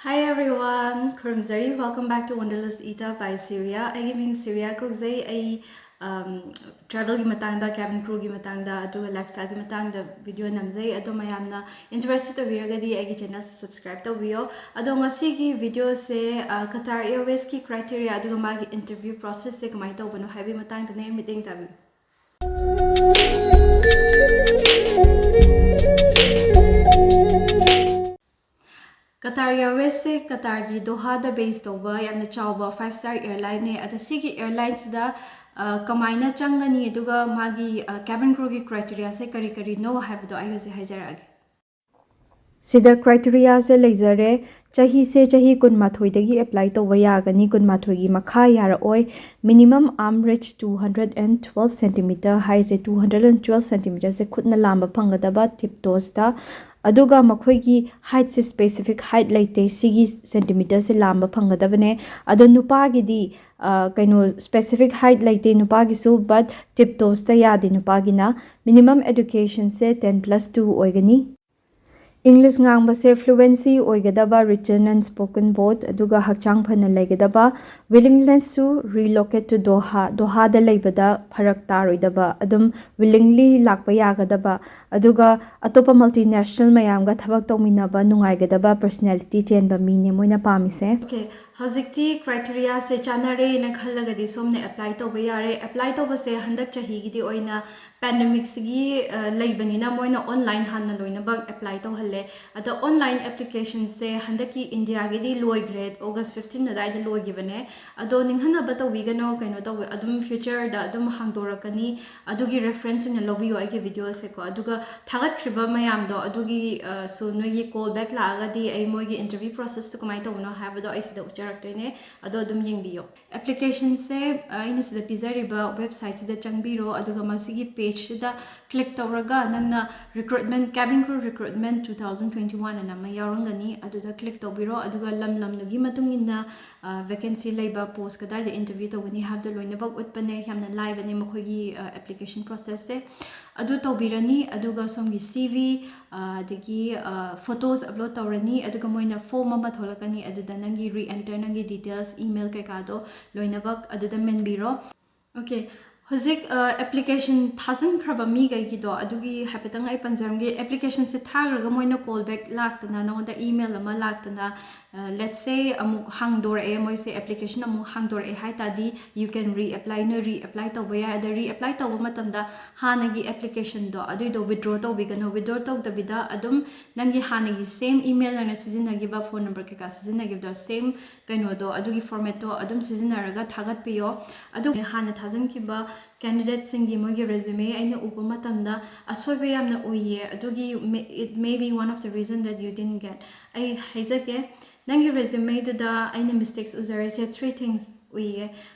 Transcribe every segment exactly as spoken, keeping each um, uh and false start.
Hi everyone, ꯈꯨꯔꯨꯝꯖꯔꯤ꯫ Welcome back to Wanderlust Ita by Syria. ꯑꯩꯒꯤ ꯃꯤꯡ Syria ꯀꯧꯖꯩ꯫ ꯑꯩ ꯇ꯭ꯔꯥꯚꯦꯜꯒꯤ ꯃꯇꯥꯡꯗ, cabin crewꯒꯤ ꯃꯇꯥꯡꯗ, ꯑꯗꯨꯒ ꯂꯥꯏꯐꯁ꯭ꯇꯥꯏꯜꯒꯤ ꯃꯇꯥꯡꯗ ꯚꯤꯗꯤꯑꯣ ꯅꯝꯖꯩ꯫ ꯑꯗꯣ ꯃꯌꯥꯝꯅ ꯏꯟꯇꯔꯦꯁꯇꯦꯗ ꯑꯣꯏꯕꯤꯔꯒꯗꯤ ꯑꯩꯒꯤ ꯆꯦꯅꯦꯜꯁꯦ ꯁꯕꯁꯀ꯭ꯔꯥꯏꯕ ꯇꯧꯕꯤꯌꯣ꯫ ꯑꯗꯣ ꯉꯁꯤꯒꯤ ꯚꯤꯗꯤꯑꯣꯁꯦ ꯀꯇꯥꯔ ꯑꯦꯌꯔꯋꯦꯁꯀꯤ ꯀ꯭ꯔꯥꯏꯇꯦꯔꯤꯌꯥ ꯑꯗꯨꯒ ꯃꯥꯒꯤ ꯏꯟꯇꯔꯚ꯭ꯌꯨ ꯄ꯭ꯔꯣꯁꯦꯁꯁꯦ ꯀꯃꯥꯏꯅ ꯇꯧꯕꯅꯣ ꯍꯥꯏꯕꯒꯤ ꯃꯇꯥꯡꯗꯅꯦ꯫ ꯃꯤꯠꯌꯦꯡ ꯇꯥꯕꯤꯌꯨ꯫ ꯀꯇꯥꯔ ꯑꯦꯌꯔꯋꯦꯁꯁꯦ ꯀꯇꯥꯔꯒꯤ ꯗꯣꯍꯥꯗ ꯕꯦꯁ ꯇꯧꯕ ꯌꯥꯝꯅ ꯆꯥꯎꯕ ꯐꯥꯏꯚ ꯁ꯭ꯇꯥꯔ ꯑꯦꯌꯔꯂꯥꯏꯟꯅꯦ꯫ ꯑꯗ ꯁꯤꯒꯤ ꯑꯦꯌꯔꯂꯥꯏꯟꯁꯤꯗ ꯀꯃꯥꯏꯅ ꯆꯪꯒꯅꯤ, ꯑꯗꯨꯒ ꯃꯥꯒꯤ cabin crewꯒꯤ ꯀ꯭ꯔꯥꯏꯇꯦꯔꯤꯌꯥꯁꯦ ꯀꯔꯤ ꯀꯔꯤꯅꯣ ꯍꯥꯏꯕꯗꯣ ꯑꯩ ꯍꯧꯖꯤꯛ ꯍꯥꯏꯖꯔꯛꯑꯒꯦ꯫ ꯁꯤꯗ ꯀ꯭ꯔꯥꯏꯇꯦꯔꯤꯌꯥꯁꯦ ꯂꯩꯖꯔꯦ꯫ ꯆꯍꯤꯁꯦ ꯆꯍꯤ ꯀꯨꯟꯃꯥꯊꯣꯏꯗꯒꯤ ꯑꯦꯄ꯭ꯂꯥꯏ ꯇꯧꯕ ꯌꯥꯒꯅꯤ, ꯀꯨꯟꯃꯥꯊꯣꯏꯒꯤ ꯃꯈꯥ ꯌꯥꯔꯛꯑꯣꯏ꯫ Minimum arm reach two hundred and twelve centimeter ꯍꯥꯏꯁꯦ, two hundred and twelve centimeterꯁꯦ ꯈꯨꯠꯅ ꯂꯥꯝꯕ ꯐꯪꯒꯗꯕ ꯇꯤꯞ ꯇꯣꯁꯇ꯫ ꯑꯗꯨꯒ ꯃꯈꯣꯏꯒꯤ ꯍꯥꯏꯠꯁꯦ ꯁ꯭ꯄꯦꯁꯤꯐꯤꯛ ꯍꯥꯏꯠ ꯂꯩꯇꯦ, ꯁꯤꯒꯤ ꯁꯦꯟꯇꯤꯃꯤꯇꯔꯁꯦ ꯂꯥꯝꯕ ꯐꯪꯒꯗꯕꯅꯦ꯫ ꯑꯗꯣ ꯅꯨꯄꯥꯒꯤꯗꯤ ꯀꯩꯅꯣ ꯁ꯭ꯄꯦꯁꯤꯐꯤꯛ ꯍꯥꯏꯠ ꯂꯩꯇꯦ ꯅꯨꯄꯥꯒꯤꯁꯨ, ꯕꯠ ꯇꯤꯞ ꯇꯣꯁꯇ ꯌꯥꯗꯦ ꯅꯨꯄꯥꯒꯤꯅ꯫ Minimum educationꯁꯦ ten plus two ꯑꯣꯏꯒꯅꯤ꯫ ꯏꯪꯂꯤꯁ ꯉꯥꯡꯕꯁꯦ ꯐ꯭ꯂꯨꯋꯦꯟꯁꯤ ꯑꯣꯏꯒꯗꯕ, written and spoken both, ꯑꯗꯨꯒ ꯍꯛꯆꯥꯡ ꯐꯅ ꯂꯩꯒꯗꯕ꯫ Willingness to relocate to Doha, ꯗꯣꯍꯥꯗ ꯂꯩꯕꯗ ꯐꯔꯛ ꯇꯥꯔꯣꯏꯗꯕ, ꯑꯗꯨꯝ ꯋꯤꯂꯤꯡꯂꯤ ꯂꯥꯛꯄ ꯌꯥꯒꯗꯕ, ꯑꯗꯨꯒ ꯑꯇꯣꯞꯄ ꯃꯜꯇꯤꯅꯦꯁꯅꯦꯜ ꯃꯌꯥꯝꯒ ꯊꯕꯛ ꯇꯧꯃꯤꯟꯅꯕ ꯅꯨꯡꯉꯥꯏꯒꯗꯕ ꯄꯔꯁꯅꯦꯂꯤꯇꯤ ꯆꯦꯟꯕ ꯃꯤꯅꯦ ꯃꯣꯏꯅ ꯄꯥꯝꯃꯤꯁꯦ꯫ Okay, ꯍꯧꯖꯤꯛꯇꯤ ꯀ꯭ꯔꯥꯏꯇꯦꯔꯤꯌꯥꯁꯦ ꯆꯥꯟꯅꯔꯦꯅ ꯈꯜꯂꯒꯗꯤ ꯁꯣꯝꯅ ꯑꯦꯄ꯭ꯂꯥꯏ ꯇꯧꯕ ꯌꯥꯔꯦ꯫ ꯑꯦꯄ꯭ꯂꯥꯏ ꯇꯧꯕꯁꯦ ꯍꯟꯗꯛ ꯆꯍꯤꯒꯤꯗꯤ ꯑꯣꯏꯅ ꯄꯦꯟꯗꯦꯃꯤꯛꯁꯤꯒꯤ ꯂꯩꯕꯅꯤꯅ ꯃꯣꯏꯅ ꯑꯣꯟꯂꯥꯏꯟ ꯍꯥꯟꯅ ꯂꯣꯏꯅꯃꯛ ꯑꯦꯄ꯭ꯂꯥꯏ ꯇꯧꯍꯜꯂꯦ꯫ ꯑꯗ ꯑꯣꯟꯂꯥꯏꯟ ꯑꯦꯄ꯭ꯂꯤꯀꯦꯁꯟꯁꯦ ꯍꯟꯗꯛꯀꯤ ꯏꯟꯗꯤꯌꯥꯒꯤꯗꯤ ꯂꯣꯏꯈ꯭ꯔꯦ, ꯑꯣꯒꯁ ꯐꯤꯐꯇꯤꯟ ꯑꯗꯨꯋꯥꯏꯗ ꯂꯣꯏꯈꯤꯕꯅꯦ꯫ ꯑꯗꯣ ꯅꯤꯡꯍꯟꯅꯕ ꯇꯧꯕꯤꯒꯅꯣ, ꯀꯩꯅꯣ ꯇꯧꯕ, ꯑꯗꯨꯝ ꯐ꯭ꯌꯨꯆꯔꯗ ꯑꯗꯨꯝ ꯍꯥꯡꯗꯣꯔꯛꯀꯅꯤ꯫ ꯑꯗꯨꯒꯤ ꯔꯦꯐꯔꯦꯟꯁ ꯑꯣꯏꯅ ꯂꯧꯕꯤꯌꯣ ꯑꯩꯒꯤ ꯚꯤꯗꯤꯑꯣꯁꯦꯀꯣ꯫ ꯑꯗꯨꯒ ꯊꯥꯒꯠꯈ꯭ꯔꯤꯕ ꯃꯌꯥꯝꯗꯣ ꯑꯗꯨꯒꯤ ꯁꯨ ꯅꯣꯏꯒꯤ ꯀꯣꯜ ꯕꯦꯛ ꯂꯥꯛꯑꯒꯗꯤ ꯑꯩ ꯃꯣꯏꯒꯤ ꯏꯟꯇꯔꯚ꯭ꯌꯨ ꯄ꯭ꯔꯣꯁꯦꯁꯇꯣ ꯀꯃꯥꯏꯅ ꯇꯧꯕꯅꯣ ꯍꯥꯏꯕꯗꯣ ꯑꯩ ꯁꯤꯗ ꯎꯠꯆꯔꯛꯇꯣꯏꯅꯦ꯫ ꯑꯗꯣ ꯑꯗꯨꯝ ꯌꯦꯡꯕꯤꯌꯣ꯫ ꯑꯦꯄ꯭ꯂꯤꯀꯦꯁꯟꯁꯦ ꯑꯩꯅ ꯁꯤꯗ ꯄꯤꯖꯔꯤꯕ ꯋꯦꯕꯁꯥꯏꯠꯁꯤꯗ ꯆꯪꯕꯤꯔꯣ, ꯑꯗꯨꯒ ꯃꯁꯤꯒꯤ ꯄꯦꯖꯁꯤꯗ ꯀ꯭ꯂꯤꯛ ꯇꯧꯔꯒ ꯅꯪꯅ recruitment, cabin crew recruitment two thousand twenty one ꯑꯅ ꯑꯃ ꯌꯥꯎꯔꯝꯒꯅꯤ, ꯑꯗꯨꯗ ꯀ꯭ꯂꯤꯛ ꯇꯧꯕꯤꯔꯣ꯫ ꯑꯗꯨꯒ ꯂꯝ ꯂꯝꯗꯨꯒꯤ ꯃꯇꯨꯡ ꯏꯟꯅ ꯚꯦꯀꯦꯟꯁꯤ ꯂꯩꯕ, ꯄꯣꯁ ꯀꯗꯥꯏꯗ ꯏꯟꯇꯔꯚ꯭ꯌꯨ ꯇꯧꯒꯅꯤ ꯍꯥꯏꯕꯗꯣ ꯂꯣꯏꯅꯃꯛ ꯎꯠꯄꯅꯦ꯫ ꯌꯥꯝꯅ ꯂꯥꯏꯕꯅꯦ ꯃꯈꯣꯏꯒꯤ ꯑꯦꯄ꯭ꯂꯤꯀꯦꯁꯟ ꯄ꯭ꯔꯣꯁꯦꯁꯁꯦ꯫ ꯑꯗꯨ ꯇꯧꯕꯤꯔꯅꯤ꯫ ꯑꯗꯨꯒ ꯁꯣꯝꯒꯤ C V, ꯑ, ꯑꯗꯒꯤ, ꯑ, photos upload ꯇꯧꯔꯅꯤ꯫ ꯑꯗꯨꯒ ꯃꯣꯏꯅ form ꯑꯃ ꯊꯣꯛꯂꯛꯀꯅꯤ, ꯑꯗꯨꯗ ꯅꯪꯒꯤ re-enter, ꯅꯪꯒꯤ details, email ꯀꯩꯀꯥꯗꯣ ꯂꯣꯏꯅꯃꯛ ꯑꯗꯨꯗ ꯃꯦꯟꯕꯤꯔꯣ꯫ Okay, ꯍꯧꯖꯤꯛ, ꯑ, application ꯊꯥꯖꯤꯟꯈ꯭ꯔꯕ ꯃꯤꯈꯩꯒꯤꯗꯣ ꯑꯗꯨꯒꯤ ꯍꯥꯏꯐꯦꯠꯇꯪ ꯑꯩ ꯄꯟꯖꯔꯝꯒꯦ꯫ Applicationꯁꯦ ꯊꯥꯈ꯭ꯔꯒ ꯃꯣꯏꯅ call back ꯂꯥꯛꯇꯅ, ꯅꯉꯣꯟꯗ email ꯑꯃ ꯂꯥꯛꯇꯅ, ꯑ, let's say ꯑꯃꯨꯛ ꯍꯥꯡꯗꯣꯔꯛꯑꯦ, ꯃꯣꯏꯁꯦ application ꯑꯃꯨꯛ ꯍꯥꯡꯗꯣꯔꯛꯑꯦ ꯍꯥꯏ ꯇꯥꯔꯗꯤ, you can reapply, ꯅꯣꯏ reapply ꯇꯧꯕ ꯌꯥꯏ꯫ ꯑꯗ reapply ꯇꯧꯕ ꯃꯇꯝꯗ ꯍꯥꯟꯅꯒꯤ applicationꯗꯣ ꯑꯗꯨꯏꯗꯣ withdraw ꯇꯧꯕꯤꯒꯅꯨ꯫ Withdraw ꯇꯧꯗꯕꯤꯗ ꯑꯗꯨꯝ ꯅꯪꯒꯤ ꯍꯥꯟꯅꯒꯤ same email ꯅꯪꯅ ꯁꯤꯖꯤꯟꯅꯈꯤꯕ, phone number ꯀꯩꯀꯥ ꯁꯤꯖꯤꯟꯅꯈꯤꯕꯗꯣ, same ꯀꯩꯅꯣꯗꯣ, ꯑꯗꯨꯒꯤ formatꯇꯣ ꯑꯗꯨꯝ ꯁꯤꯖꯤꯟꯅꯔꯒ ꯊꯥꯒꯠꯄꯤꯌꯣ꯫ ꯑꯗꯨꯒ ꯍꯥꯟꯅ ꯊꯥꯖꯤꯟꯈꯤꯕ candidateꯁꯤꯡꯒꯤ ꯃꯣꯏꯒꯤ resume ꯑꯩꯅ ꯎꯕ ꯃꯇꯝꯗ ꯑꯁꯣꯏꯕ ꯌꯥꯝꯅ ꯎꯏꯌꯦ꯫ ꯑꯗꯨꯒꯤ may-, it may be one of the reason that you didn't get꯫ ꯑꯩ ꯍꯥꯏꯖꯒꯦ, ꯅꯪꯒꯤ resumeꯗꯨꯗ ꯑꯩꯅ mistakes ꯎꯖꯔꯤꯁꯦ three things ꯎꯏꯌꯦ꯫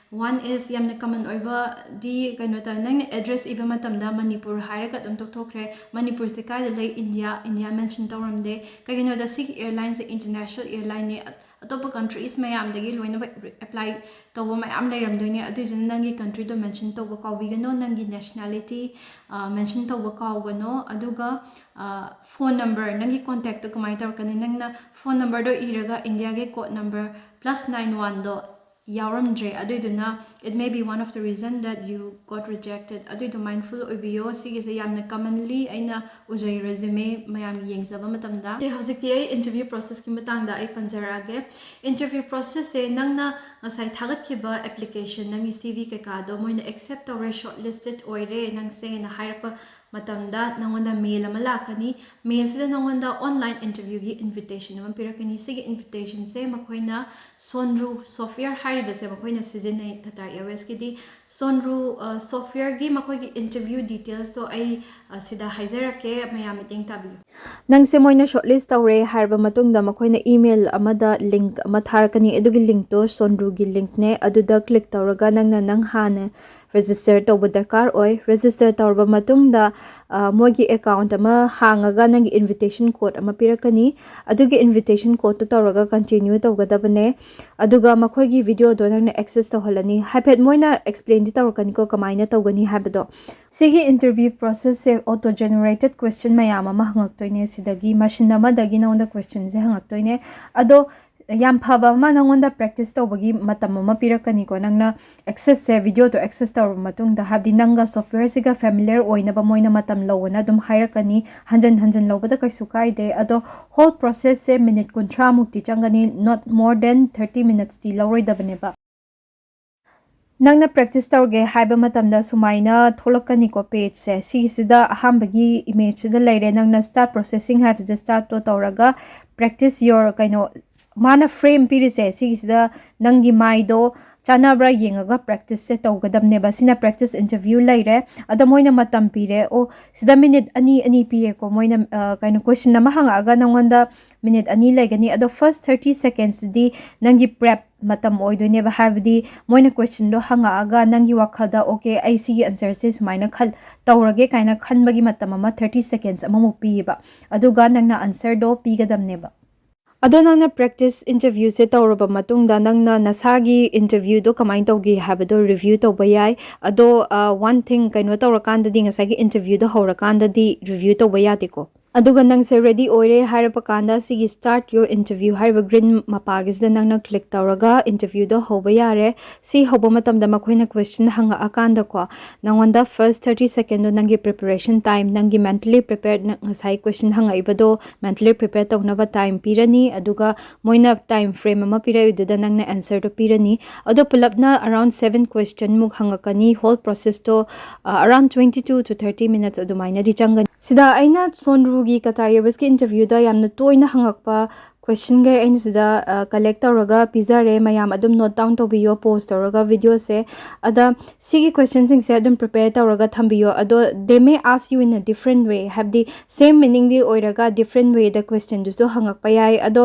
One is, ꯌꯥꯝꯅ common ꯑꯣꯏꯕꯗꯤ ꯀꯩꯅꯣ ꯇꯧꯋꯦ, ꯅꯪꯅ address ꯏꯕ ꯃꯇꯝꯗ ꯃꯅꯤꯄꯨꯔ ꯍꯥꯏꯔꯒ ꯑꯗꯨꯝ ꯇꯣꯛꯊꯣꯛꯈ꯭ꯔꯦ꯫ ꯃꯅꯤꯄꯨꯔꯁꯦ ꯀꯥꯏꯗ ꯂꯩ? India, India mention ꯇꯧꯔꯝꯗꯦ꯫ ꯀꯩꯒꯤꯅꯣꯗ ꯁꯤꯒꯤ airlineꯁꯦ international airlineꯅꯦ, ꯑꯇꯣꯞꯄ countries ꯃꯌꯥꯝꯗꯒꯤ ꯂꯣꯏꯅꯃꯛ re-, apply ꯇꯧꯕ ꯃꯌꯥꯝ ꯂꯩꯔꯝꯗꯣꯏꯅꯦ꯫ ꯑꯗꯨꯏꯗꯨꯅ ꯅꯪꯒꯤ countryꯗꯣ mention ꯇꯧꯕ ꯀꯥꯎꯕꯤꯒꯅꯣ, ꯅꯪꯒꯤ nationality, ꯑ, mention ꯇꯧꯕ ꯀꯥꯎꯒꯅꯣ꯫ ꯑꯗꯨꯒ, ꯑ, phone number, ꯅꯪꯒꯤ contactꯇꯣ ꯀꯃꯥꯏꯅ ꯇꯧꯔꯛꯀꯅꯤ? ꯅꯪꯅ phone numberꯗꯣ ꯏꯔꯒ Indiaꯒꯤ code number plus nine oneꯗꯣ ꯌꯥꯎꯔꯝꯗ꯭ꯔꯦ꯫ ꯑꯗꯨꯏꯗꯨꯅ it may be one of the reason that you got rejected꯫ ꯑꯗꯨꯏꯗꯣ mindful ꯑꯣꯏꯕꯤꯌꯣ꯫ ꯁꯤꯒꯤꯁꯦ ꯌꯥꯝꯅ commonly ꯑꯩꯅ ꯎꯖꯩ resume ꯃꯌꯥꯝꯒꯤ ꯌꯦꯡꯖꯕ ꯃꯇꯝꯗ꯫ Okay, ꯍꯧꯖꯤꯛꯇꯤ ꯑꯩ interview processꯀꯤ ꯃꯇꯥꯡꯗ ꯑꯩ ꯄꯟꯖꯔꯛꯑꯒꯦ꯫ Interview processꯁꯦ ꯅꯪꯅ ꯉꯁꯥꯏ ꯊꯥꯒꯠꯈꯤꯕ application, ꯅꯪꯒꯤ C V ꯀꯩꯀꯥꯗꯣ ꯃꯣꯏꯅ accept ꯇꯧꯔꯦ, shortlisted ꯑꯣꯏꯔꯦ ꯅꯪꯁꯦꯅ ꯍꯥꯏꯔꯛꯄ ꯃꯇꯝꯗ ꯅꯪꯉꯣꯟꯗ mail ꯑꯃ ꯂꯥꯛꯀꯅꯤ꯫ Mailꯁꯤꯗ ꯅꯪꯉꯣꯟꯗ online interviewꯒꯤ invitation ꯑꯃ ꯄꯤꯔꯛꯀꯅꯤ꯫ ꯁꯤꯒꯤ invitationꯁꯦ ꯃꯈꯣꯏꯅ Sonru software ꯍꯥꯏꯔꯤꯕꯁꯦ ꯃꯈꯣꯏꯅ ꯁꯤꯖꯤꯟꯅꯩ Qatar Airwaysꯀꯤꯗꯤ꯫ Sonru, ꯑ, softwareꯒꯤ ꯃꯈꯣꯏꯒꯤ interview detailsꯇꯣ ꯑꯩ, ꯑ, ꯁꯤꯗ ꯍꯥꯏꯖꯔꯛꯀꯦ, ꯃꯌꯥꯝ ꯃꯤꯠꯌꯦꯡ ꯇꯥꯕꯤꯌꯨ꯫ ꯅꯪꯁꯦ ꯃꯣꯏꯅ shortlist ꯇꯧꯔꯦ ꯍꯥꯏꯔꯕ ꯃꯇꯨꯡꯗ ꯃꯈꯣꯏꯅ email ꯑꯃꯗ link ꯑꯃ ꯊꯥꯔꯛꯀꯅꯤ꯫ ꯑꯗꯨꯒꯤ linkꯇꯣ Sonruꯒꯤ linkꯅꯦ꯫ ꯑꯗꯨꯗ click ꯇꯧꯔꯒ ꯅꯪꯅ ꯅꯪ ꯍꯥꯟꯅ register ꯇꯧꯕ ꯗꯔꯀꯥꯔ ꯑꯣꯏ꯫ Register ꯇꯧꯔꯕ ꯃꯇꯨꯡꯗ, ꯑ, ꯃꯣꯏꯒꯤ account ꯑꯃ ꯍꯥꯡꯉꯒ ꯅꯪꯒꯤ invitation code ꯑꯃ ꯄꯤꯔꯛꯀꯅꯤ꯫ ꯑꯗꯨꯒꯤ invitation codeꯇꯨ ꯇꯧꯔꯒ continue ꯇꯧꯒꯗꯕꯅꯦ꯫ ꯑꯗꯨꯒ ꯃꯈꯣꯏꯒꯤ videoꯗꯣ ꯅꯪꯅ access ꯇꯧꯍꯜꯂꯅꯤ꯫ ꯍꯥꯏꯐꯦꯠ ꯃꯣꯏꯅ explainꯗꯤ ꯇꯧꯔꯛꯀꯅꯤꯀꯣ, ꯀꯃꯥꯏꯅ ꯇꯧꯒꯅꯤ ꯍꯥꯏꯕꯗꯣ꯫ ꯁꯤꯒꯤ interview processꯁꯦ auto generated question ꯃꯌꯥꯝ ꯑꯃ ꯍꯪꯉꯛꯇꯣꯏꯅꯦ꯫ ꯁꯤꯗꯒꯤ machine ꯑꯃꯗꯒꯤ ꯅꯉꯣꯟꯗ questionꯁꯦ ꯍꯪꯉꯛꯇꯣꯏꯅꯦ꯫ ꯑꯗꯣ ꯌꯥꯝ ꯐꯕ ꯑꯃ, ꯅꯉꯣꯟꯗ practice ꯇꯧꯕꯒꯤ ꯃꯇꯝ ꯑꯃ ꯄꯤꯔꯛꯀꯅꯤꯀꯣ꯫ ꯅꯪꯅ accessꯁꯦ, videoꯗꯣ access ꯇꯧꯔꯕ ꯃꯇꯨꯡꯗ, ꯍꯥꯏꯕꯗꯤ ꯅꯪꯒ softwareꯁꯤꯒ familiar ꯑꯣꯏꯅꯕ ꯃꯣꯏꯅ ꯃꯇꯝ ꯂꯧꯑꯣꯅ ꯑꯗꯨꯝ ꯍꯥꯏꯔꯛꯀꯅꯤ꯫ ꯍꯟꯖꯟ ꯍꯟꯖꯟ ꯂꯧꯕꯗ ꯀꯩꯁꯨ ꯀꯥꯏꯗꯦ꯫ ꯑꯗꯣ whole processꯁꯦ minute ꯀꯨꯟꯊ꯭ꯔꯥ ꯃꯨꯛꯇꯤ ꯆꯪꯒꯅꯤ, not more than thirty minutesꯇꯤ ꯂꯧꯔꯣꯏꯗꯕꯅꯦꯕ꯫ ꯅꯪꯅ practice ꯇꯧꯔꯒꯦ ꯍꯥꯏꯕ ꯃꯇꯝꯗ ꯁꯨꯃꯥꯏꯅ ꯊꯣꯛꯂꯛꯀꯅꯤꯀꯣ pageꯁꯦ꯫ ꯁꯤꯒꯤꯁꯤꯗ ꯑꯍꯥꯟꯕꯒꯤ imageꯁꯤꯗ ꯂꯩꯔꯦ꯫ ꯅꯪꯅ start processing ꯍꯥꯏꯕꯁꯤꯗ startꯇꯣ ꯇꯧꯔꯒ practice your ꯀꯩꯅꯣ, ꯃꯥꯅ frame ꯄꯤꯔꯤꯁꯦ, ꯁꯤꯒꯤꯁꯤꯗ ꯅꯪꯒꯤ ꯃꯥꯏꯗꯣ ꯆꯥꯟꯅꯕ꯭ꯔꯥ ꯌꯦꯡꯉꯒ practiceꯁꯦ ꯇꯧꯒꯗꯕꯅꯦꯕ꯫ ꯁꯤꯅ practice interview ꯂꯩꯔꯦ꯫ ꯑꯗꯣ ꯃꯣꯏꯅ ꯃꯇꯝ ꯄꯤꯔꯦ꯫ ꯑꯣ, ꯁꯤꯗ minute ꯑꯅꯤ ꯑꯅꯤ ꯄꯤꯌꯦꯀꯣ꯫ ꯃꯣꯏꯅ, ꯑ, ꯀꯩꯅꯣ, question ꯑꯃ ꯍꯪꯉꯛꯑꯒ ꯅꯉꯣꯟꯗ minute ꯑꯅꯤ ꯂꯩꯒꯅꯤ꯫ ꯑꯗꯣ first thirty secondsꯇꯨꯗꯤ ꯅꯪꯒꯤ prep ꯃꯇꯝ ꯑꯣꯏꯗꯣꯏꯅꯦꯕ꯫ ꯍꯥꯏꯕꯗꯤ ꯃꯣꯏꯅ questionꯗꯣ ꯍꯪꯉꯛꯑꯒ ꯅꯪꯒꯤ ꯋꯥꯈꯜꯗ, "Okay, ꯑꯩ ꯁꯤꯒꯤ answerꯁꯦ ꯁꯨꯃꯥꯏꯅ ꯈꯜ-, ꯇꯧꯔꯒꯦ" ꯀꯥꯏꯅ ꯈꯟꯕꯒꯤ ꯃꯇꯝ ꯑꯃ thirty seconds ꯑꯃꯃꯨꯛ ꯄꯤꯌꯦꯕ꯫ ꯑꯗꯨꯒ ꯅꯪꯅ answerꯗꯣ ꯄꯤꯒꯗꯕꯅꯦꯕ꯫ ꯑꯗꯣ ꯅꯪꯅ practice interviewꯁꯦ ꯇꯧꯔꯕ ꯃꯇꯨꯡꯗ ꯅꯪꯅ ꯅꯁꯥꯒꯤ interviewꯗꯣ ꯀꯃꯥꯏꯅ ꯇꯧꯒꯦ ꯍꯥꯏꯕꯗꯣ review ꯇꯧꯕ ꯌꯥꯏ꯫ ꯑꯗꯣ, ꯑ, one thing, ꯀꯩꯅꯣ ꯇꯧꯔꯀꯥꯟꯗꯗꯤ, ꯉꯁꯥꯏꯒꯤ interviewꯗꯣ ꯍꯧꯔꯀꯥꯟꯗꯗꯤ review ꯇꯧꯕ ꯌꯥꯗꯦꯀꯣ꯫ ꯑꯗꯨꯒ ꯅꯪꯁꯦ ready ꯑꯣꯏꯔꯦ ꯍꯥꯏꯔꯕ ꯀꯥꯟꯗ, ꯁꯤꯒꯤ start your interview ꯍꯥꯏꯔꯤꯕ green ꯃꯄꯥꯒꯤꯁꯤꯗ ꯅꯪꯅ click ꯇꯧꯔꯒ interviewꯗꯣ ꯍꯧꯕ ꯌꯥꯔꯦ꯫ ꯁꯤ ꯍꯧꯕ ꯃꯇꯝꯗ ꯃꯈꯣꯏꯅ question ꯍꯪꯉꯛꯑꯀꯥꯟꯗꯀꯣ, ꯅꯉꯣꯟꯗ first thirty secondꯗꯣ ꯅꯪꯒꯤ preparation time, ꯅꯪꯒꯤ mentally prepared, ꯅꯪ ꯉꯁꯥꯏ question ꯍꯪꯉꯛꯏꯕꯗꯣ mentally prepare ꯇꯧꯅꯕ time ꯄꯤꯔꯅꯤ꯫ ꯑꯗꯨꯒ ꯃꯣꯏꯅ time frame ꯑꯃ ꯄꯤꯔꯛꯏꯗꯨꯗ ꯅꯪꯅ answerꯗꯣ ꯄꯤꯔꯅꯤ꯫ ꯑꯗꯣ ꯄꯨꯂꯞꯅ around seven questionꯃꯨꯛ ꯍꯪꯉꯛꯀꯅꯤ꯫ Whole processꯇꯣ, ꯑ, around twenty two to thirty minutes ꯑꯗꯨꯃꯥꯏꯅꯗꯤ ꯆꯪꯒꯅꯤ꯫ ꯁꯤꯗ ꯑꯩꯅ ꯁꯣꯟꯔꯨꯒꯤ Qatar Airwaysꯀꯤ interviewꯗ ꯌꯥꯝꯅ ꯇꯣꯏꯅ ꯍꯪꯉꯛꯄ ꯀꯣꯏꯁꯟꯈꯩ ꯑꯩꯅ ꯁꯤꯗ ꯀꯂꯦꯛ ꯇꯧꯔꯒ ꯄꯤꯖꯔꯦ꯫ ꯃꯌꯥꯝ ꯑꯗꯨꯝ ꯅꯣꯠ ꯗꯥꯎꯟ ꯇꯧꯕꯤꯌꯣ ꯄꯣꯁ ꯇꯧꯔꯒ ꯚꯤꯗꯤꯑꯣꯁꯦ꯫ ꯑꯗ ꯁꯤꯒꯤ ꯀꯣꯏꯁꯟꯁꯤꯡꯁꯦ ꯑꯗꯨꯝ ꯄ꯭ꯔꯤꯄꯦꯌꯔ ꯇꯧꯔꯒ ꯊꯝꯕꯤꯌꯣ꯫ ꯑꯗꯣ they may ask you in a different way, ꯍꯥꯏꯕꯗꯤ ꯁꯦꯝ ꯃꯤꯅꯤꯡꯗꯤ ꯑꯣꯏꯔꯒ ꯗꯤꯐ꯭ꯔꯦꯟ ꯋꯦꯗ ꯀꯣꯏꯁꯟꯗꯨꯁꯨ ꯍꯪꯉꯛꯄ ꯌꯥꯏ꯫ ꯑꯗꯣ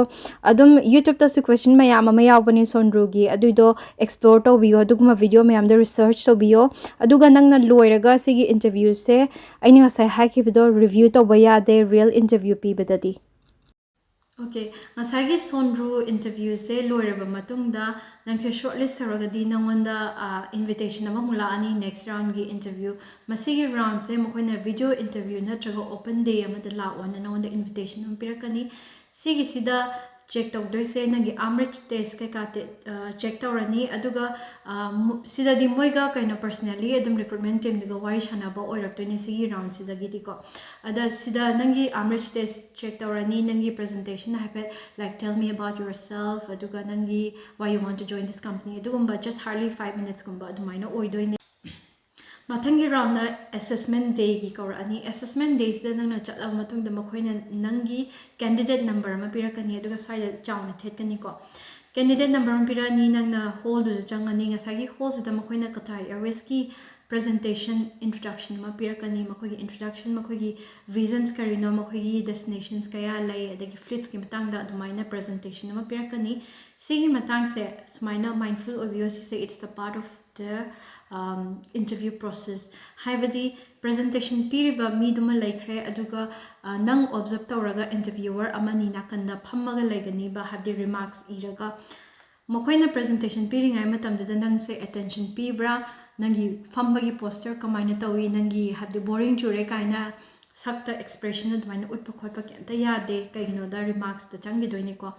ꯑꯗꯨꯝ ꯌꯨꯇ꯭ꯌꯨꯕꯇꯁꯨ ꯀꯣꯏꯁꯟ ꯃꯌꯥꯝ ꯑꯃ ꯌꯥꯎꯕꯅꯦ ꯁꯣꯟꯗ꯭ꯔꯨꯒꯤ, ꯑꯗꯨꯏꯗꯣ ꯑꯦꯛꯁꯄ꯭ꯂꯣꯔ ꯇꯧꯕꯤꯌꯣ꯫ ꯑꯗꯨꯒꯨꯝꯕ ꯚꯤꯗꯤꯑꯣ ꯃꯌꯥꯝꯗꯣ ꯔꯤꯁꯔꯆ ꯇꯧꯕꯤꯌꯣ꯫ ꯑꯗꯨꯒ ꯅꯪꯅ ꯂꯣꯏꯔꯒ ꯁꯤꯒꯤ ꯏꯟꯇꯔꯚ꯭ꯌꯨꯁꯦ ꯑꯩꯅ ꯉꯁꯥꯏ ꯍꯥꯏꯈꯤꯕꯗꯣ ꯔꯤꯚ꯭ꯌꯨ ꯇꯧꯕ ꯌꯥꯗꯦ ꯔꯤꯌꯦꯜ ꯏꯟꯇꯔꯚ꯭ꯌꯨ ꯄꯤꯕꯗꯗꯤ꯫ ꯑꯣꯀꯦ, ꯉꯁꯥꯏꯒꯤ ꯁꯣꯟꯗ꯭ꯔꯨ ꯏꯟꯇꯔꯚ꯭ꯌꯨꯁꯦ ꯂꯣꯏꯔꯕ ꯃꯇꯨꯡꯗ ꯅꯪꯁꯦ ꯁꯣꯔꯠ ꯂꯤꯁ ꯇꯧꯔꯒꯗꯤ ꯅꯪꯉꯣꯟꯗ ꯏꯟꯚꯤꯇꯦꯁꯟ ꯑꯃꯃꯨꯛ ꯂꯥꯛꯑꯅꯤ ꯅꯦꯛꯁ ꯔꯥꯎꯟꯒꯤ ꯏꯟꯇꯔꯚ꯭ꯌꯨ꯫ ꯃꯁꯤꯒꯤ ꯔꯥꯎꯟꯁꯦ ꯃꯈꯣꯏꯅ ꯚꯤꯗꯤꯑꯣ ꯏꯟꯇꯔꯚ꯭ꯌꯨ ꯅꯠꯇ꯭ꯔꯒ ꯑꯣꯄꯟ ꯗꯦ ꯑꯃꯗ ꯂꯥꯛꯑꯣꯅ ꯅꯪꯉꯣꯟꯗ ꯏꯟꯚꯤꯇꯦꯁꯟ ꯑꯃ ꯄꯤꯔꯛꯀꯅꯤ꯫ ꯁꯤꯒꯤꯁꯤꯗ ꯆꯦꯛ ꯇꯧꯗꯣꯏꯁꯦ ꯅꯪꯒꯤ ꯑꯥꯔꯝ ꯔꯦꯁ ꯇꯦꯁ ꯀꯩꯀꯥ ꯆꯦꯛ ꯇꯧꯔꯅꯤ꯫ ꯑꯗꯨꯒ ꯁꯤꯗꯗꯤ ꯃꯣꯏꯒ ꯀꯩꯅꯣ ꯄꯔꯁꯅꯦꯜꯂꯤ ꯑꯗꯨꯝ ꯔꯤꯀ꯭ꯔꯨꯠꯃꯦꯟ ꯇꯤꯝꯗꯨꯒ ꯋꯥꯔꯤ ꯁꯥꯟꯅꯕ ꯑꯣꯏꯔꯛꯇꯣꯏꯅꯦ ꯁꯤꯒꯤ ꯔꯥꯎꯟꯁꯤꯗꯒꯤꯗꯤꯀꯣ꯫ ꯑꯗ ꯁꯤꯗ ꯅꯪꯒꯤ ꯑꯥꯔꯝ ꯔꯦꯁ ꯇꯦꯁ ꯆꯦꯛ ꯇꯧꯔꯅꯤ, ꯅꯪꯒꯤ ꯄ꯭ꯔꯖꯦꯟꯇꯦꯁꯟ ꯍꯥꯏꯐꯦꯠ, like, tell me about yourself, ꯑꯗꯨꯒ ꯅꯪꯒꯤ why you want to join this company, ꯑꯗꯨꯒꯨꯝꯕ just hardly five minutesꯀꯨꯝꯕ ꯑꯗꯨꯃꯥꯏꯅ ꯑꯣꯏꯗꯣꯏꯅꯦ꯫ ꯃꯊꯪꯒꯤ ꯔꯥꯎꯟꯗ ꯑꯦꯁꯦꯁꯃꯦꯟ ꯗꯦꯒꯤ ꯀꯧꯔꯛꯑꯅꯤ꯫ ꯑꯦꯁꯦꯁꯃꯦꯟ ꯗꯦꯁꯤꯗ ꯅꯪꯅ ꯆꯠꯂꯕ ꯃꯇꯨꯡꯗ ꯃꯈꯣꯏꯅ ꯅꯪꯒꯤ ꯀꯦꯟꯗꯤꯗꯦꯠ ꯅꯝꯕꯔ ꯑꯃ ꯄꯤꯔꯛꯀꯅꯤ, ꯑꯗꯨꯒ ꯁ꯭ꯋꯥꯏꯗ ꯆꯥꯎꯅ ꯊꯦꯠꯀꯅꯤꯀꯣ꯫ ꯀꯦꯟꯗꯤꯗꯦꯠ ꯅꯝꯕꯔ ꯑꯃ ꯄꯤꯔꯛꯑꯅꯤ, ꯅꯪꯅ ꯍꯣꯜꯗꯨꯗ ꯆꯪꯉꯅꯤ꯫ ꯉꯁꯥꯏꯒꯤ ꯍꯣꯜꯁꯤꯗ ꯃꯈꯣꯏꯅ ꯀꯇꯥꯔ ꯑꯦꯌꯔꯋꯦꯁꯀꯤ ꯄ꯭ꯔꯖꯦꯟꯇꯦꯁꯟ ꯏꯟꯇ꯭ꯔꯣꯗꯛꯁꯟ ꯑꯃ ꯄꯤꯔꯛꯀꯅꯤ, ꯃꯈꯣꯏꯒꯤ ꯏꯟꯇ꯭ꯔꯣꯗꯛꯁꯟ, ꯃꯈꯣꯏꯒꯤ ꯚꯤꯖꯟꯁ ꯀꯔꯤꯅꯣ, ꯃꯈꯣꯏꯒꯤ ꯗꯦꯁꯇꯤꯅꯦꯁꯟꯁ ꯀꯌꯥ ꯂꯩ, ꯑꯗꯒꯤ ꯐ꯭ꯂꯤꯠꯁꯀꯤ ꯃꯇꯥꯡꯗ ꯑꯗꯨꯃꯥꯏꯅ ꯄ꯭ꯔꯖꯦꯟꯇꯦꯁꯟ ꯑꯃ ꯄꯤꯔꯛꯀꯅꯤ꯫ ꯁꯤꯒꯤ ꯃꯇꯥꯡꯁꯦ ꯁꯨꯃꯥꯏꯅ ꯃꯥꯏꯟꯐꯨꯜ ꯑꯣꯏꯕꯤꯌꯣ, ꯁꯤꯁꯦ it's a part of the interview process꯫ ꯍꯥꯏꯕꯗꯤ ꯄ꯭ꯔꯖꯦꯟꯇꯦꯁꯟ ꯄꯤꯔꯤꯕ ꯃꯤꯗꯨꯃ ꯂꯩꯈ꯭ꯔꯦ, ꯑꯗꯨꯒ ꯅꯪ ꯑꯣꯕꯖꯔꯞ ꯇꯧꯔꯒ ꯏꯟꯇꯔꯚ꯭ꯌꯨꯋꯔ ꯑꯃꯅꯤ ꯅꯥꯀꯟꯗ ꯐꯝꯃꯒ ꯂꯩꯒꯅꯤꯕ, ꯍꯥꯏꯕꯗꯤ ꯔꯤꯃꯥꯔꯛꯁ ꯏꯔꯒ꯫ ꯃꯈꯣꯏꯅ ꯄ꯭ꯔꯖꯦꯟꯇꯦꯁꯟ ꯄꯤꯔꯤꯉꯩ ꯃꯇꯝꯗꯨꯗ ꯅꯪꯁꯦ ꯑꯦꯇꯦꯟꯁꯟ ꯄꯤꯕ꯭ꯔꯥ, ꯅꯪꯒꯤ ꯐꯝꯕꯒꯤ ꯄꯣꯁꯇꯔ ꯀꯃꯥꯏꯅ ꯇꯧꯏ, ꯅꯪꯒꯤ ꯍꯥꯏꯕꯗꯤ ꯕꯣꯔꯤꯡ ꯆꯨꯔꯦ ꯀꯥꯏꯅ ꯁꯛꯇ ꯑꯦꯛꯁꯄ꯭ꯔꯦꯁꯟ ꯑꯗꯨꯃꯥꯏꯅ ꯎꯠꯄ ꯈꯣꯠꯄ ꯀꯩꯝꯇ ꯌꯥꯗꯦ꯫ ꯀꯩꯒꯤꯅꯣꯗ ꯔꯤꯃꯥꯔꯛꯁꯇ ꯆꯪꯈꯤꯗꯣꯏꯅꯤꯀꯣ꯫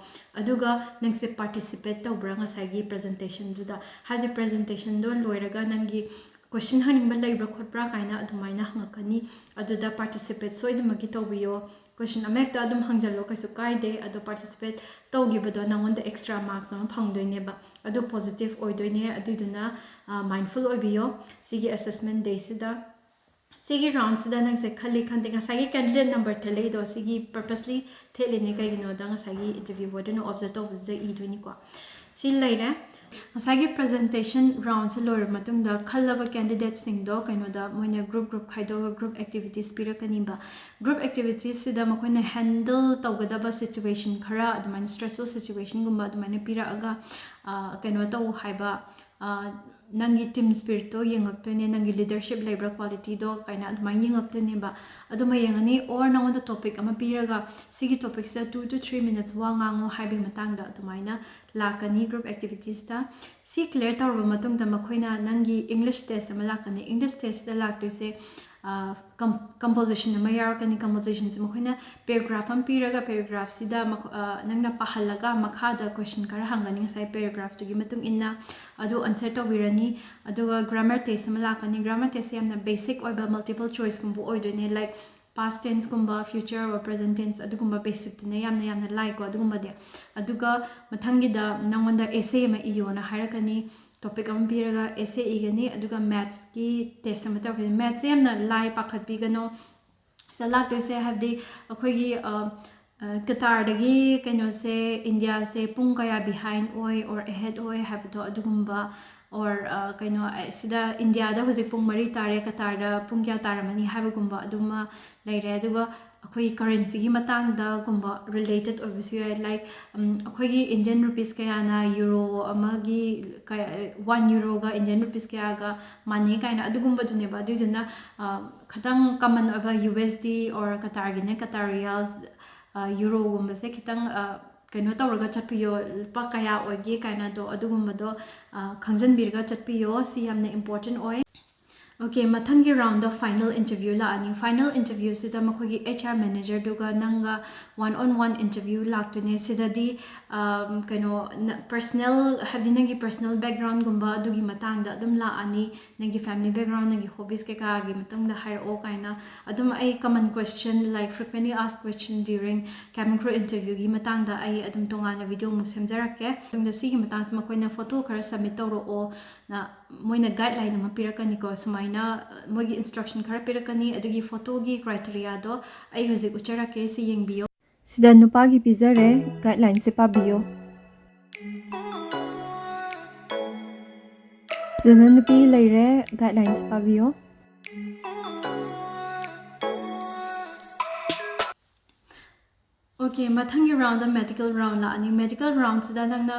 ꯑꯗꯨꯒ ꯅꯪꯁꯦ ꯄꯥꯔꯇꯤꯁꯤꯄꯦꯠ ꯇꯧꯕ꯭ꯔꯥ ꯉꯁꯥꯏꯒꯤ ꯄ꯭ꯔꯖꯦꯟꯇꯦꯁꯟꯗꯨꯗ, ꯍꯥꯏꯕꯗꯤ ꯄ꯭ꯔꯖꯦꯟꯇꯦꯁꯟꯗꯣ ꯂꯣꯏꯔꯒ ꯅꯪꯒꯤ ꯀꯣꯏꯁꯟ ꯍꯪꯅꯤꯡꯕ ꯂꯩꯕ꯭ꯔꯥ ꯈꯣꯠꯄ꯭ꯔꯥ ꯀꯥꯏꯅ ꯑꯗꯨꯃꯥꯏꯅ ꯍꯪꯉꯛꯀꯅꯤ꯫ ꯑꯗꯨꯗ ꯄꯥꯔꯇꯤꯁꯤꯄꯦꯠ ꯁꯣꯏꯗꯅꯃꯛꯀꯤ ꯇꯧꯕꯤꯌꯣ꯫ ꯀꯣꯏꯁꯟ ꯑꯃꯍꯦꯛꯇ ꯑꯗꯨꯝ ꯍꯪꯖꯜꯂꯣ, ꯀꯩꯁꯨ ꯀꯥꯏꯗꯦ꯫ ꯑꯗꯣ ꯄꯥꯔꯇꯤꯁꯤꯄꯦꯠ ꯇꯧꯈꯤꯕꯗꯣ ꯅꯪꯉꯣꯟꯗ ꯑꯦꯛꯁꯇ꯭ꯔꯥ ꯃꯥꯔꯛꯁ ꯑꯃ ꯐꯪꯗꯣꯏꯅꯦꯕ, ꯑꯗꯨ ꯄꯣꯖꯤꯇꯤꯞ ꯑꯣꯏꯗꯣꯏꯅꯦ꯫ ꯑꯗꯨꯏꯗꯨꯅ ꯃꯥꯏꯟꯐꯨꯜ ꯑꯣꯏꯕꯤꯌꯣ ꯁꯤꯒꯤ ꯑꯦꯁꯦꯁꯃꯦꯟ ꯗꯦꯁꯤꯗ꯫ ꯁꯤꯒꯤ ꯔꯥꯎꯟꯁꯤꯗ ꯅꯪꯁꯦ ꯈꯜꯂꯤ ꯈꯟꯗꯦ, ꯉꯁꯥꯏꯒꯤ ꯀꯦꯟꯗꯤꯗꯦꯠ ꯅꯝꯕꯔ ꯊꯦꯠꯂꯛꯏꯗꯣ ꯁꯤꯒꯤ ꯄꯔꯄꯁꯂꯤ ꯊꯦꯠꯂꯤꯅꯦ꯫ ꯀꯩꯒꯤꯅꯣꯗ ꯉꯁꯥꯏꯒꯤ ꯏꯟꯇꯔꯚ꯭ꯌꯨ ꯕꯣꯔꯗꯨꯅ ꯑꯣꯕꯖꯔꯞ ꯇꯧꯕꯁꯤꯗ ꯏꯗꯣꯏꯅꯤꯀꯣ꯫ ꯁꯤ ꯂꯩꯔꯦ꯫ ꯉꯁꯥꯏꯒꯤ ꯄ꯭ꯔꯖꯦꯟꯇꯦꯁꯟ ꯔꯥꯎꯟꯁꯦ ꯂꯣꯏꯔꯕ ꯃꯇꯨꯡꯗ ꯈꯜꯂꯕ ꯀꯦꯟꯗꯤꯗꯦꯠꯁꯤꯡꯗꯣ ꯀꯩꯅꯣꯗ ꯃꯣꯏꯅ ꯒ꯭ꯔꯨꯞ ꯒ꯭ꯔꯨꯞ ꯈꯥꯏꯗꯣꯛꯑꯒ ꯒ꯭ꯔꯨꯞ ꯑꯦꯛꯇꯤꯚꯤꯇꯤꯁ ꯄꯤꯔꯛꯀꯅꯤꯕ꯫ ꯒ꯭ꯔꯨꯞ ꯑꯦꯛꯇꯤꯚꯤꯇꯤꯁꯁꯤꯗ ꯃꯈꯣꯏꯅ ꯍꯦꯟꯗꯜ ꯇꯧꯒꯗꯕ ꯁꯤꯆꯨꯋꯦꯁꯟ ꯈꯔ, ꯑꯗꯨꯃꯥꯏꯅ ꯁ꯭ꯇ꯭ꯔꯦꯁꯐꯨꯜ ꯁꯤꯆꯨꯋꯦꯁꯟꯒꯨꯝꯕ ꯑꯗꯨꯃꯥꯏꯅ ꯄꯤꯔꯛꯑꯒ ꯀꯩꯅꯣ ꯇꯧ ꯍꯥꯏꯕ, ꯅꯪꯒꯤ ꯇꯤꯝ ꯁ꯭ꯄꯤꯔꯤꯠꯇꯣ ꯌꯦꯡꯉꯛꯇꯣꯏꯅꯦ, ꯅꯪꯒꯤ ꯂꯤꯗꯔꯁꯤꯞ ꯂꯩꯕ꯭ꯔꯥ ꯀ꯭ꯋꯥꯂꯤꯇꯤꯗꯣ ꯀꯥꯏꯅ ꯑꯗꯨꯃꯥꯏꯅ ꯌꯦꯡꯉꯛꯇꯣꯏꯅꯦꯕ꯫ ꯑꯗꯨꯃ ꯌꯦꯡꯉꯅꯤ꯫ ꯑꯣꯔ ꯅꯉꯣꯟꯗ ꯇꯣꯄꯤꯛ ꯑꯃ ꯄꯤꯔꯒ ꯁꯤꯒꯤ ꯇꯣꯄꯤꯛꯁꯤꯗ two to three minutes ꯋꯥ ꯉꯥꯡꯉꯣ ꯍꯥꯏꯕꯒꯤ ꯃꯇꯥꯡꯗ ꯑꯗꯨꯃꯥꯏꯅ ꯂꯥꯛꯀꯅꯤ ꯒ꯭ꯔꯨꯞ ꯑꯦꯛꯇꯤꯚꯤꯇꯤꯁꯇ꯫ ꯁꯤ ꯀ꯭ꯂꯤꯌꯥꯔ ꯇꯧꯔꯕ ꯃꯇꯨꯡꯗ ꯃꯈꯣꯏꯅ ꯅꯪꯒꯤ ꯏꯪꯂꯤꯁ ꯇꯦꯁ ꯑꯃ ꯂꯥꯛꯀꯅꯤ꯫ ꯏꯪꯂꯤꯁ ꯇꯦꯁꯁꯤꯗ ꯂꯥꯛꯇꯣꯏꯁꯦ ꯀꯝꯄꯣꯖꯤꯁꯟ ꯑꯃ ꯌꯥꯎꯔꯛꯀꯅꯤ꯫ ꯀꯝꯄꯣꯖꯤꯁꯟꯁꯦ ꯃꯈꯣꯏꯅ ꯄꯦꯔꯥꯒ꯭ꯔꯥꯐ ꯑꯃ ꯄꯤꯔꯒ ꯄꯦꯔꯥꯒ꯭ꯔꯥꯐꯁꯤꯗ ꯅꯪꯅ ꯄꯥꯍꯜꯂꯒ ꯃꯈꯥꯗ ꯀꯣꯏꯁꯟ ꯈꯔ ꯍꯪꯒꯅꯤ ꯉꯁꯥꯏ ꯄꯦꯔꯥꯒ꯭ꯔꯥꯐꯇꯨꯒꯤ ꯃꯇꯨꯡ ꯏꯟꯅ, ꯑꯗꯨ ꯑꯟꯁꯔ ꯇꯧꯕꯤꯔꯅꯤ꯫ ꯑꯗꯨꯒ ꯒ꯭ꯔꯥꯃꯔ ꯇꯦꯁ ꯑꯃ ꯂꯥꯛꯀꯅꯤ꯫ ꯒ꯭ꯔꯥꯃꯔ ꯇꯦꯁꯁꯦ ꯌꯥꯝꯅ ꯕꯦꯁꯤꯛ ꯑꯣꯏꯕ ꯃꯜꯇꯤꯄꯜ ꯆꯣꯏꯁꯀꯨꯝꯕ ꯑꯣꯏꯗꯣꯏꯅꯦ, ꯂꯥꯏꯛ ꯄꯥꯁ ꯇꯦꯟꯁꯀꯨꯝꯕ, ꯐ꯭ꯌꯨꯆꯔ ꯑꯣꯔ ꯄ꯭ꯔꯖꯦꯟ ꯇꯦꯟꯁ, ꯑꯗꯨꯒꯨꯝꯕ ꯕꯦꯁꯤꯛꯇꯨꯅ ꯌꯥꯝꯅ ꯌꯥꯝꯅ ꯂꯥꯏꯀꯣ ꯑꯗꯨꯒꯨꯝꯕꯗꯤ꯫ ꯑꯗꯨꯒ ꯃꯊꯪꯒꯤꯗ ꯅꯪꯉꯣꯟꯗ ꯑꯦꯁꯦ ꯑꯃ ꯏꯌꯣꯅ ꯍꯥꯏꯔꯛꯀꯅꯤ꯫ ꯇꯣꯄꯤꯛ ꯑꯃ ꯄꯤꯔꯒ ꯑꯦꯁꯦ ꯏꯒꯅꯤ, ꯑꯗꯨꯒ ꯃꯦꯠꯁꯀꯤ ꯇꯦꯁ ꯑꯃ ꯇꯧꯔꯛꯀꯅꯤ꯫ ꯃꯦꯠꯁꯁꯦ ꯌꯥꯝꯅ ꯂꯥꯏ, ꯄꯥꯈꯠꯄꯤꯒꯅꯣ꯫ ꯁꯤꯗ ꯂꯥꯛꯇꯣꯏꯁꯦ ꯍꯥꯏꯕꯗꯤ ꯑꯩꯈꯣꯏꯒꯤ ꯀꯇꯥꯔꯗꯒꯤ ꯀꯩꯅꯣꯁꯦ, ꯏꯟꯗꯤꯌꯥꯁꯦ ꯄꯨꯡ ꯀꯌꯥ ꯕꯤꯍꯥꯏꯟ ꯑꯣꯏ ꯑꯣꯔ ꯑꯦꯍꯦꯗ ꯑꯣꯏ ꯍꯥꯏꯕꯗꯣ ꯑꯗꯨꯒꯨꯝꯕ, ꯑꯣꯔ ꯀꯩꯅꯣ, ꯁꯤꯗ ꯏꯟꯗꯤꯌꯥꯗ ꯍꯧꯖꯤꯛ ꯄꯨꯡ ꯃꯔꯤ ꯇꯥꯔꯦ, ꯀꯇꯥꯔꯗ ꯄꯨꯡ ꯀꯌꯥ ꯇꯥꯔꯝꯃꯅꯤ ꯍꯥꯏꯕꯒꯨꯝꯕ ꯑꯗꯨꯃ ꯂꯩꯔꯦ꯫ ꯑꯗꯨꯒ ꯑꯩꯈꯣꯏꯒꯤ ꯀꯔꯦꯟꯁꯤꯒꯤ ꯃꯇꯥꯡꯗꯒꯨꯝꯕ ꯔꯤꯂꯦꯇꯦꯠ ꯑꯣꯏꯕꯁꯨ ꯌꯥꯏ, ꯂꯥꯏꯛ ꯑꯩꯈꯣꯏꯒꯤ ꯏꯟꯗꯤꯌꯟ ꯔꯨꯄꯤꯁ ꯀꯌꯥꯅ ꯌꯨꯔꯣ ꯑꯃꯒꯤ ꯋꯥꯟ ꯌꯨꯔꯣꯒ ꯏꯟꯗꯤꯌꯟ ꯔꯨꯄꯤꯁ ꯀꯌꯥꯒ ꯃꯥꯟꯅꯩ ꯀꯥꯏꯅ ꯑꯗꯨꯒꯨꯝꯕꯗꯨꯅꯦꯕ꯫ ꯑꯗꯨꯏꯗꯨꯅ ꯈꯤꯇꯪ ꯀꯃꯟ ꯑꯣꯏꯕ ꯌꯨ ꯑꯦꯁ ꯗꯤ ꯑꯣꯔ ꯀꯇꯥꯔꯒꯤꯅ ꯀꯇꯥꯔ ꯔꯤꯌꯥꯜꯁ, ꯌꯨꯔꯣꯒꯨꯝꯕꯁꯦ ꯈꯤꯇꯪ ꯀꯩꯅꯣ ꯇꯧꯔꯒ ꯆꯠꯄꯤꯌꯣ, ꯂꯨꯄꯥ ꯀꯌꯥ ꯑꯣꯏꯒꯦ ꯀꯥꯏꯅꯗꯣ ꯑꯗꯨꯒꯨꯝꯕꯗꯣ ꯈꯪꯖꯟꯕꯤꯔꯒ ꯆꯠꯄꯤꯌꯣ꯫ ꯁꯤ ꯌꯥꯝꯅ ꯏꯝꯄꯣꯔꯇꯦꯟ ꯑꯣꯏ꯫ ꯑꯣꯀꯦ, ꯃꯊꯪꯒꯤ ꯔꯥꯎꯟꯗꯣ ꯐꯥꯏꯅꯦꯜ ꯏꯟꯇꯔꯚ꯭ꯌꯨ ꯂꯥꯛꯑꯅꯤ꯫ ꯐꯥꯏꯅꯦꯜ ꯏꯟꯇꯔꯚ꯭ꯌꯨꯁꯤꯗ ꯃꯈꯣꯏꯒꯤ ꯑꯩꯆ ꯑꯥꯔ ꯃꯦꯅꯦꯖꯔꯗꯨꯒ ꯅꯪꯒ ꯋꯥꯟ ꯑꯣꯟ ꯋꯥꯟ ꯏꯟꯇꯔꯚ꯭ꯌꯨ ꯂꯥꯛꯇꯣꯏꯅꯦ꯫ ꯁꯤꯗꯗꯤ ꯀꯩꯅꯣ, ꯄꯔꯁꯅꯦꯜ, ꯍꯥꯏꯕꯗꯤ ꯅꯪꯒꯤ ꯄꯔꯁꯅꯦꯜ ꯕꯦꯛꯒ꯭ꯔꯥꯎꯟꯒꯨꯝꯕ ꯑꯗꯨꯒꯤ ꯃꯇꯥꯡꯗ ꯑꯗꯨꯝ ꯂꯥꯛꯑꯅꯤ꯫ ꯅꯪꯒꯤ ꯐꯦꯃꯤꯂꯤ ꯕꯦꯛꯒ꯭ꯔꯥꯎꯟ, ꯅꯪꯒꯤ ꯍꯣꯕꯤꯁ ꯀꯩꯀꯥꯒꯤ ꯃꯇꯨꯡꯗ ꯍꯥꯏꯔꯛꯑꯣ ꯀꯥꯏꯅ ꯑꯗꯨꯝ ꯑꯩ ꯀꯃꯟ ꯀꯣꯏꯁꯟ, ꯂꯥꯏꯛ ꯐ꯭ꯔꯤꯀ꯭ꯋꯦꯟꯂꯤ ꯑꯥꯁ ꯀꯣꯏꯁꯟ ꯗ꯭ꯌꯨꯔꯤꯡ ꯀꯦꯕꯤꯟ ꯀ꯭ꯔꯨ ꯏꯟꯇꯔꯚ꯭ꯌꯨꯒꯤ ꯃꯇꯥꯡꯗ ꯑꯩ ꯑꯗꯨꯝ ꯇꯣꯉꯥꯟꯅ ꯚꯤꯗꯤꯑꯣ ꯑꯃꯨꯛ ꯁꯦꯝꯖꯔꯛꯀꯦ꯫ ꯃꯇꯨꯡꯗ ꯁꯤꯒꯤ ꯃꯇꯥꯡꯁꯤ ꯃꯈꯣꯏꯅ ꯐꯣꯇꯣ ꯈꯔ ꯁꯕꯃꯤꯠ ꯇꯧꯔꯛꯑꯣꯅ ꯃꯣꯏꯅ guideline ꯑꯃ ꯄꯤꯔꯛꯀꯅꯤꯀꯣ꯫ ꯁꯨꯃꯥꯏꯅ ꯃꯣꯏꯒꯤ instruction ꯈꯔ ꯄꯤꯔꯛꯀꯅꯤ꯫ ꯑꯗꯨꯒꯤ photoꯒꯤ criteriaꯗꯣ ꯑꯩ ꯍꯧꯖꯤꯛ ꯎꯠꯆꯔꯛꯀꯦ, ꯁꯤ ꯌꯦꯡꯕꯤꯌꯣ꯫ ꯁꯤꯗ ꯅꯨꯄꯥꯒꯤ ꯄꯤꯖꯔꯦ, guidelineꯁꯦ ꯄꯥꯕꯤꯌꯣ꯫ ꯁꯤꯗꯅ ꯅꯨꯄꯤ ꯂꯩꯔꯦ, guidelineꯁꯦ ꯄꯥꯕꯤꯌꯣ꯫ Okay, ꯃꯊꯪꯒꯤ roundꯗ medical round ꯂꯥꯛꯑꯅꯤ꯫ Medical roundꯁꯤꯗ ꯅꯪꯅ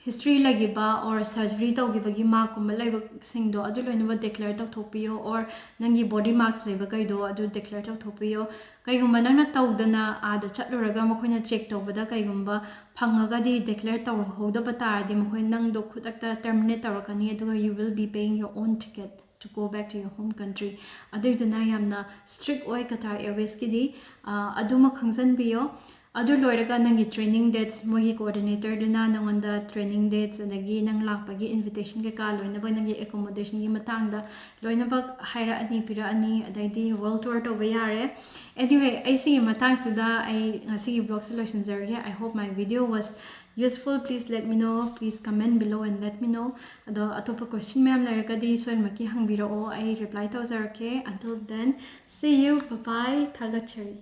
history ꯂꯩꯈꯤꯕ or surgery ꯇꯧꯈꯤꯕꯒꯤ markꯀꯨꯝꯕ ꯂꯩꯕꯁꯤꯡꯗꯣ ꯑꯗꯨ ꯂꯣꯏꯅꯃꯛ declare ꯇꯧꯊꯣꯛꯄꯤꯌꯣ, or ꯅꯪꯒꯤ body marks ꯂꯩꯕꯈꯩꯗꯣ ꯑꯗꯨ declare ꯇꯧꯊꯣꯛꯄꯤꯌꯣ꯫ ꯀꯩꯒꯨꯝꯕ ꯅꯪꯅ ꯇꯧꯗꯅ ꯑꯥꯗ ꯆꯠꯂꯨꯔꯒ ꯃꯈꯣꯏꯅ check ꯇꯧꯕꯗ ꯀꯩꯒꯨꯝꯕ ꯐꯪꯉꯒꯗꯤ, declare ꯇꯧꯍꯧꯗꯕ ꯇꯥꯔꯗꯤ ꯃꯈꯣꯏ ꯅꯪꯗꯣ ꯈꯨꯗꯛꯇ terminate ꯇꯧꯔꯛꯀꯅꯤ, ꯑꯗꯨꯒ you will be paying your own ticket to go back to your home country꯫ ꯑꯗꯨꯏꯗꯨꯅ ꯌꯥꯝꯅ strict ꯑꯣꯏ Qatar Airwaysꯀꯤꯗꯤ꯫ ꯑꯗꯨꯃ ꯈꯪꯖꯟꯕꯤꯌꯣ꯫ ꯑꯗꯨ ꯂꯣꯏꯔꯒ ꯅꯪꯒꯤ training dates, ꯃꯣꯏꯒꯤ coordinatorꯗꯨꯅ ꯅꯪꯉꯣꯟꯗ training dates ꯑꯗꯒꯤ ꯅꯪ ꯂꯥꯛꯄꯒꯤ invitation ꯀꯩꯀꯥ ꯂꯣꯏꯅꯃꯛ, ꯅꯪꯒꯤ accommodationꯒꯤ ꯃꯇꯥꯡꯗ ꯂꯣꯏꯅꯃꯛ ꯍꯥꯏꯔꯛꯑꯅꯤ, ꯄꯤꯔꯛꯑꯅꯤ꯫ ꯑꯗꯩꯗꯤ world tour ꯇꯧꯕ ꯌꯥꯔꯦ꯫ Anyway, ꯑꯩ ꯁꯤꯒꯤ ꯃꯇꯥꯡꯁꯤꯗ ꯑꯩ ꯉꯁꯤꯒꯤ vlogꯁꯦ ꯂꯣꯏꯁꯤꯟꯖꯔꯒꯦ꯫ I hope my video was useful. Please let me know. Please comment below and let me know. ꯑꯗꯣ ꯑꯇꯣꯞꯄ question ꯃꯌꯥꯝ ꯂꯩꯔꯒꯗꯤ ꯁꯣꯏꯗꯅꯃꯛꯀꯤ ꯍꯪꯕꯤꯔꯛꯑꯣ, ꯑꯩ reply ꯇꯧꯖꯔꯛꯀꯦ꯫ Until then, see you. Bye bye. ꯊꯥꯒꯠꯆꯔꯤ꯫